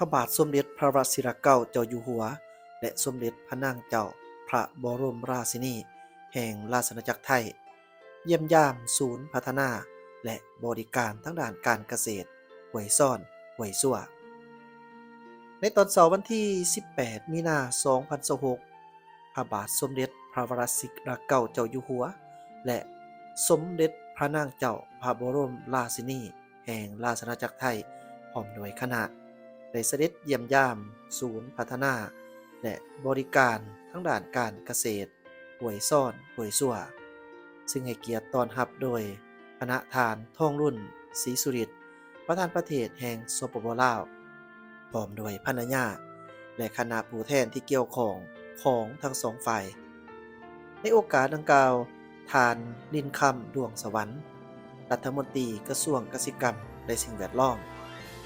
ພະບາດສົມເດັດພະວະຊິລະເກົ້າເຈົ້າຢູ່ຫົວ ແລະ ສົມເດັດພະນາງເຈົ້າພະບໍລົມລາຊິນີແຫ່ງລາຊະອານາຈັກໄທ ຢ້ຽມຢາມສູນພັດທະນາ ແລະ ບໍລິການທາງດ້ານການກະເສດ ຫ້ວຍຊອນ ຫ້ວຍຊົ່ວ. ໃນຕອນເຊົ້າວັນທີສິບແປດ ມີນາ ສອງພັນຊາວຫົກ ພະບາດສົມເດັດພະວະຊິລະເກົ້າເຈົ້າຢູ່ຫົວ ແລະ ສົມເດັດພະນາງເຈົ້າພະບໍລົມລາຊິນີແຫ່ງລາຊະອານາຈັກໄທ ພ້ອມດ້ວຍຄະນະ ໄດ້ສະເດັດຢ້ຽມຢາມສູນພັດທະນາ ແລະ ບໍລິການທາງດ້ານການກະເສດ ຫ້ວຍຊອນ ຫ້ວຍຊົ່ວ ຊຶ່ງໃຫ້ກຽດຕ້ອນຮັບໂດຍ ຄະນະທ່ານ ທອງລຸນ ສີສຸລິດ ປະທານປະເທດແຫ່ງ ສປປ ລາວ ພ້ອມດ້ວຍພັນລະຍາ ແລະ ຄະນະຜູ້ແທນທີ່ກ່ຽວຂ້ອງຂອງທັງສອງຝ່າຍ. ໃນໂອກາດດັ່ງກ່າວ, ທ່ານ ລິນຄຳ ດວງສະຫວັນ ລັດຖະມົນຕີກະຊວງກະສິກຳ ແລະ ສິ່ງແວດລ້ອມ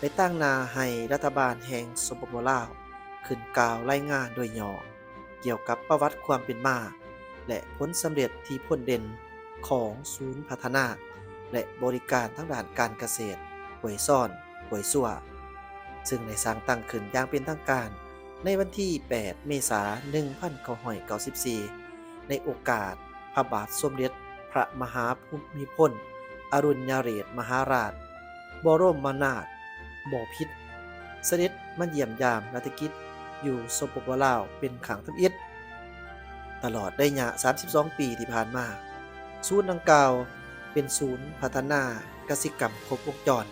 ໄດ້ຕາງໜ້າໃຫ້ລັດຖະບານແຫ່ງ ສປປ ລາວ ຂຶ້ນກ່າວລາຍງານໂດຍຫຍໍ້ ກ່ຽວກັບປະຫວັດຄວາມເປັນມາ ແລະ ຜົນສຳເລັດທີ່ພົ້ນເດັ່ນຂອງສູນພັດທະນາ ແລະ ບໍລິການທາງດ້ານການກະເສດ ຫ້ວຍຊອນ ຫ້ວຍຊົ່ວ ຊຶ່ງໄດ້ສ້າງຕັ້ງຂຶ້ນຢ່າງເປັນທາງການໃນວັນທີແປດ ເມສາ ໜຶ່ງພັນເກົ້າຮ້ອຍເກົ້າສິບສີ່ ໃນໂອກາດພະບາດສົມເດັດພະມະຫາພູມິພົນ ອະດຸນຍະເດດມະຫາລາດ ບໍລົມນາດ ບໍພິດ ສະເດັດມາຢ້ຽມຢາມລາຊະອານາຈັກໄທຢູ່ ສປປ ລາວ ເປັນຄັ້ງທຳອິດ. ຕະຫຼອດໄລຍະສາມສິບສອງປີທີ່ຜ່ານມາ, ສູນດັ່ງກ່າວເປັນສູນພັດທະນາກະສິກຳຄົບວົງຈອນ,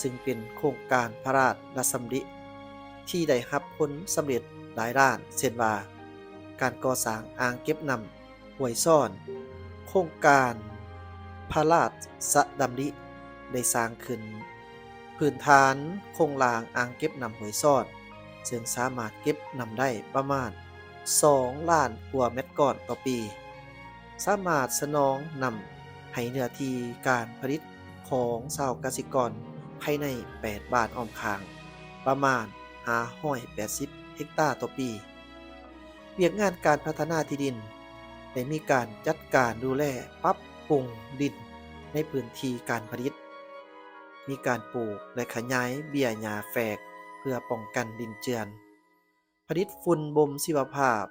ຊຶ່ງເປັນໂຄງການພະລາຊະດຳລິທີ່ໄດ້ຮັບຜົນສຳເລັດຫຼາຍດ້ານ, ເຊັ່ນວ່າ ການກໍ່ສ້າງອ່າງເກັບນ້ຳ ຫ້ວຍຊອນ, ໂຄງການພະລາຊະດຳລິໄດ້ສ້າງຂຶ້ນພື້ນຖານໂຄງລ່າງອ່າງເກັບນ້ຳຫ້ວຍຊອນ, ເຊິ່ງສາມາດເກັບນ້ຳໄດ້ປະມານສອງລ້ານກວ່າແມັດກ້ອນຕໍ່ປີ, ສາມາດສະໜອງນ້ຳໃຫ້ເນື້ອທີ່ການຜະລິດຂອງຊາວກະສິກອນພາຍໃນແປດບ້ານອ້ອມຂ້າງ ປະມານຫ້າຮ້ອຍແປດສິບເຮັກຕາຕໍ່ປີ. ວຽກງານການພັດທະນາທີ່ດິນ ໄດ້ມີການຈັດການດູແລປັບປຸງດິນໃນພື້ນທີ່ການຜະລິດ, ມີການປູກ ແລະ ຂະຫຍາຍເບ້ຍຫຍ້າແຝກເພື່ອປ້ອງກັນດິນເຈື່ອນ, ຜະລິດຝຸ່ນບົ່ມຊີວະພາບ,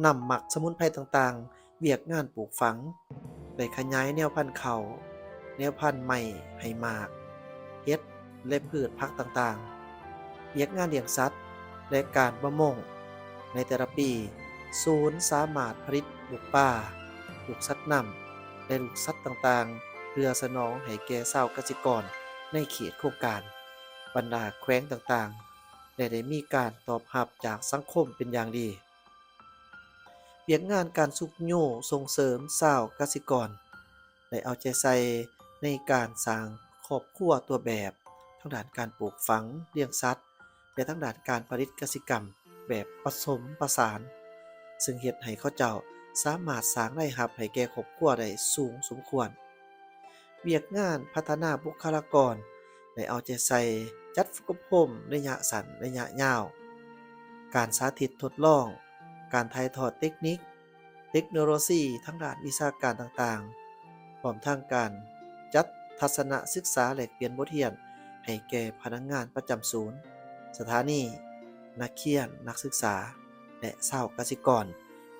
ນ້ຳໝັກສະໝຸນໄພຕ່າງໆ, ວຽກງານປູກຝັງ, ໄດ້ຂະຫຍາຍແນວພັນເຂົ້າ, ແນວພັນໄມ້ໃຫ້ໝາກ, ເຫັດ ແລະ ພືດຜັກຕ່າງໆ, ວຽກງານລ້ຽງສັດ ແລະ ການປະມົງ. ໃນແຕ່ລະປີ, ສູນສາມາດຜະລິດລູກປາ, ລູກສັດນ້ຳ ແລະ ລູກສັດຕ່າງໆ ເພື່ອສະໜອງໃຫ້ແກ່ຊາວກະສິກອນໃນເຂດໂຄງການ. ບັນດາແຂວງຕ່າງໆ ແລະ ໄດ້ມີການຕອບຮັບຈາກສັງຄົມເປັນຢ່າງດີ. ວຽກງານການຊຸກຍູ້ສົ່ງເສີມຊາວກະສິກອນ ໄດ້ເອົາໃຈໃສ່ໃນການສ້າງຄອບຄົວຕົວແບບ ທາງດ້ານການປູກຝັງ, ລ້ຽງສັດ ແລະ ທາງດ້ານການຜະລິດກະສິກຳແບບປະສົມປະສານ, ຊຶ່ງເຮັດໃຫ້ເຂົາເຈົ້າສາມາດສ້າງລາຍຮັບໃຫ້ແກ່ຄອບຄົວໄດ້ສູງສົມຄວນ. ວຽກງານພັດທະນາບຸກຄະລາກອນ ໄດ້ເອົາໃຈໃສ່ຈັດຝຶກອົບຮົມໄລຍະສັ້ນ, ໄລຍະຍາວ, ການສາທິດທົດລອງ, ການຖ່າຍທອດເຕັກນິກ, ເຕັກໂນໂລຊີທາງດ້ານວິຊາການຕ່າງໆ, ພ້ອມທັງການຈັດທັດສະນະສຶກສາແລກປ່ຽນບົດຮຽນໃຫ້ແກ່ພະນັກງານປະຈຳສູນ, ສະຖານີ, ນັກຮຽນ, ນັກສຶກສາ ແລະ ຊາວກະສິກອນ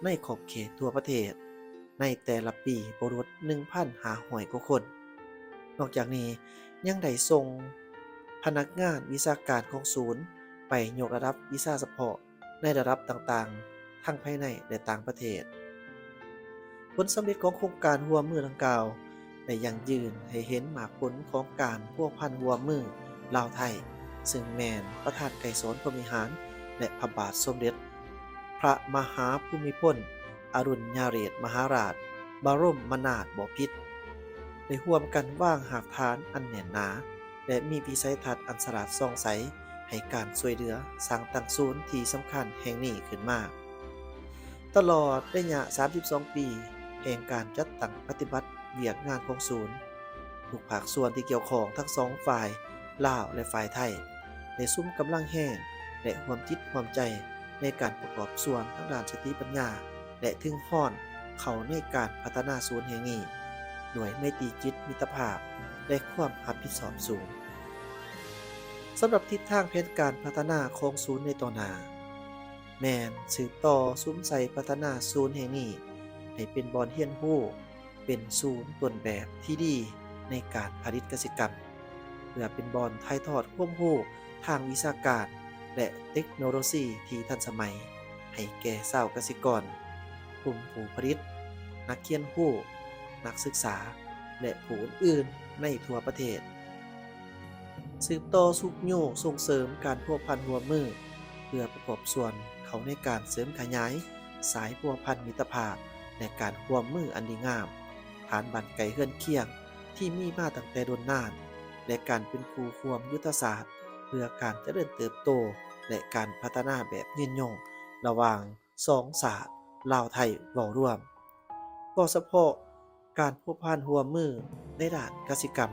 ໃນຂອບເຂດທົ່ວປະເທດໃນແຕ່ລະປີບໍ່ຫຼຸດໜຶ່ງພັນຫ້າຮ້ອຍກວ່າຄົນ. ນອກຈາກນີ້ຍັງໄດ້ສົ່ງພະນັກງານວິຊາການຂອງສູນໄປຍົກລະດັບວິຊາສະເພາະໃນລະດັບຕ່າງໆ ທັງພາຍໃນ ແລະ ຕ່າງປະເທດ. ຜົນສຳເລັດຂອງໂຄງການຮ່ວມມືດັ່ງກ່າວ ໄດ້ຢັ້ງຢືນໃຫ້ເຫັນໝາກຜົນຂອງການພົວພັນຮ່ວມມືລາວ-ໄທ, ຊຶ່ງແມ່ນປະທານໄກສອນ ພົມວິຫານ ແລະ ພະບາດສົມເດັດພະມະຫາພູມິພົນ ອະດຸນຍະເດດມະຫາລາດ ບະລົມມະນາດບໍພິດ ໄດ້ຮ່ວມກັນວາງຮາກຖານອັນແໜ້ນໜາ ແລະ ມີວິໄສທັດອັນສະຫຼາດສ່ອງໃສໃຫ້ການຊ່ວຍເຫຼືອສ້າງຕັ້ງສູນທີ່ສຳຄັນແຫ່ງນີ້ຂຶ້ນມາ. ຕະຫຼອດໄລຍະສາມສິບສອງປີແຫ່ງການຈັດຕັ້ງປະຕິບັດວຽກງານຂອງສູນ, ທຸກພາກສ່ວນທີ່ກ່ຽວຂ້ອງທັງສອງຝ່າຍ ລາວ ແລະ ຝ່າຍໄທ ໄດ້ສຸມກຳລັງແຮງ ແລະ ຮ່ວມຈິດຮ່ວມໃຈໃນການປະກອບສ່ວນທາງດ້ານສະຕິປັນຍາ ແລະ ເຖິງຮອນເຂົ້າໃນການພັດທະນາສູນແຫ່ງນີ້ ດ້ວຍໄມຕີຈິດມິດຕະພາບ ແລະ ຄວາມຮັບຜິດຊອບສູງ. ສຳລັບທິດທາງແຜນການພັດທະນາຂອງສູນໃນຕໍ່ໜ້າ ແມ່ນສືບຕໍ່ສຸມໃສ່ພັດທະນາສູນແຫ່ງນີ້ໃຫ້ເປັນບ່ອນຮຽນຮູ້, ເປັນສູນຕົ້ນແບບທີ່ດີໃນການຜະລິດກະສິກຳ, ເພື່ອເປັນບ່ອນຖ່າຍທອດຄວາມຮູ້ທາງວິຊາການ ແລະ ເຕັກໂນໂລຊີທີ່ທັນສະໄໝໃຫ້ແກ່ຊາວກະສິກອນ, ກຸ່ມຜູ້ຜະລິດ, ນັກຮຽນຮູ້, ນັກສຶກສາ ແລະ ຜູ້ອື່ນໆໃນທົ່ວປະເທດ. ສືບຕໍ່ຊຸກຍູ້ສົ່ງເສີມການພົວພັນຮ່ວມມື ເພື່ອປະກອບສ່ວນເຂົ້າໃນການເສີມຂະຫຍາຍສາຍພົວພັນມິດຕະພາບ ແລະ ການຮ່ວມມືອັນດີງາມ, ຖານບ້ານໃກ້ເຮືອນຄຽງທີ່ມີມາຕັ້ງແຕ່ດົນນານ ແລະ ການເປັນຄູ່ຮ່ວມຍຸດທະສາດເພື່ອການຈະເລີນເຕີບໂຕ ແລະ ການພັດທະນາແບບຍືນຍົງລະຫວ່າງສອງຊາດລາວ-ໄທເວົ້າລວມ. ເວົ້າສະເພາະການພົວພັນຮ່ວມມືໃນດ້ານກະສິກຳ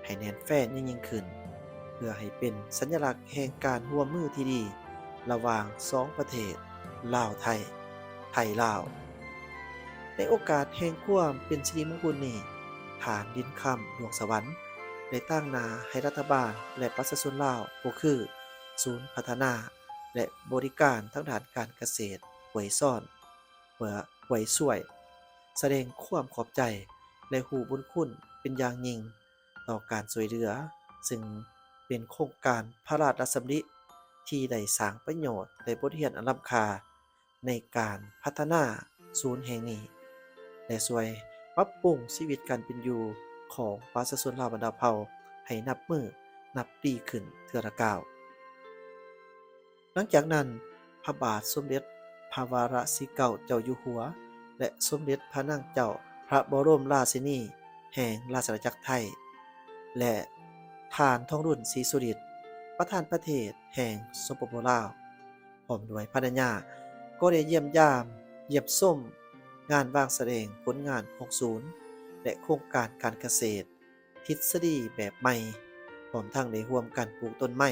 ໃຫ້ແໜ້ນແຟ້ນຍິ່ງໆຂຶ້ນ ເພື່ອໃຫ້ເປັນສັນຍະລັກແຫ່ງການຮ່ວມມືທີ່ດີລະຫວ່າງສອງປະເທດ ລາວ-ໄທ, ໄທ-ລາວ. ໃນໂອກາດແຫ່ງຄວາມເປັນສິລິມຸງຄຸນນີ້, ທ່ານ ດິນຄຳ ດວງສະຫວັນ ໄດ້ຕາງໜ້າໃຫ້ລັດຖະບານ ແລະ ປະຊາຊົນລາວ ກໍຄືສູນພັດທະນາ ແລະ ບໍລິການທາງດ້ານການກະເສດຫ້ວຍຊອນ ເພື່ອ ຫ້ວຍຊວຍ ສະແດງຄວາມຂອບໃຈ ແລະ ຮູ້ບຸນຄຸນເປັນຢ່າງຍິ່ງຕໍ່ການຊ່ວຍເຫຼືອ, ຊຶ່ງເປັນໂຄງການພະລາດດຳລິທີ່ໄດ້ສ້າງປະໂຫຍດ ແລະ ບົດຮຽນອັນລ້ຳຄ່າໃນການພັດທະນາສູນແຫ່ງນີ້ ແລະ ຊ່ວຍປັບປຸງຊີວິດການເປັນຢູ່ຂອງປະຊາຊົນລາວບັນດາເຜົ່າໃຫ້ນັບມື້ນັບດີຂຶ້ນເທື່ອລະກ້າວ. ຫຼັງຈາກນັ້ນ, ພະບາດສົມເດັດພະວະລະສິເກົ້າເຈົ້າຢູ່ຫົວ ແລະ ສົມເດັດພະນາງເຈົ້າພະບໍລົມລາຊິນີແຫ່ງລາຊະອານາຈັກໄທ ແລະ ທ່ານ ທອງລຸນ ສີສຸລິດ ປະທານປະເທດແຫ່ງ ສປປ ລາວ ພ້ອມດ້ວຍພັນລະຍາ ກໍໄດ້ຢ້ຽມຢາມ, ຢ້ຽມຊົມງານວາງສະແດງຜົນງານຂອງສູນ ແລະ ໂຄງການການກະເສດ ທິດສະດີແບບໃໝ່, ພ້ອມທັງໄດ້ຮ່ວມກັນປູກຕົ້ນໄມ້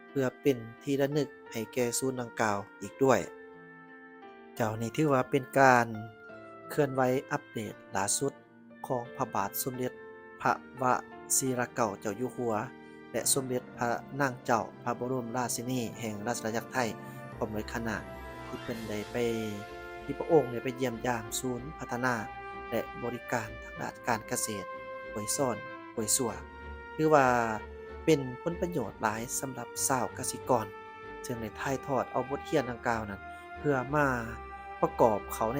ເພື່ອເປັນທີ່ລະນຶກໃຫ້ແກ່ສູນດັ່ງກ່າວອີກດ້ວຍ. ເຈົ້າ, ນີ້ຖືວ່າເປັນການເຄື່ອນໄຫວອັບເດດລ່າສຸດຂອງພະບາດສົມເດັດພະວະຊິລະເກົ້າເຈົ້າຢູ່ຫົວ ແລະ ສົມເດັດພະນາງເຈົ້າພະບໍລົມລາຊິນີແຫ່ງລາຊະອານາຈັກໄທ ພ້ອມດ້ວຍຄະນະ ທີ່ເພິ່ນໄດ້ໄປ, ທີ່ພະອົງໄດ້ໄປຢ້ຽມຢາມສູນພັດທະນາ ແລະ ບໍລິການທາງດ້ານການກະເສດຫ້ວຍຊອນ ຫ້ວຍຊວ ຖືວ່າເປັນຜົນປະໂຫຍດຫຼາຍສຳລັບຊາວກະສິກອນ, ເຊິ່ງໄດ້ຖ່າຍທອດເອົາບົດຮຽນດັ່ງກ່າວນັ້ນ ເພື່ອມາປະກອບເຂົ້າໃນ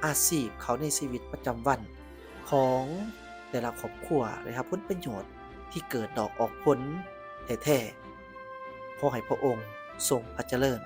ອາຊີບ, ເຂົ້າໃນຊີວິດປະຈຳວັນຂອງແຕ່ລະຄອບຄົວ, ໄດ້ຮັບຜົນປະໂຫຍດທີ່ເກີດດອກອອກຜົນແທ້ໆ. ຂໍໃຫ້ພະອົງຊົງພະຈະເລີນ.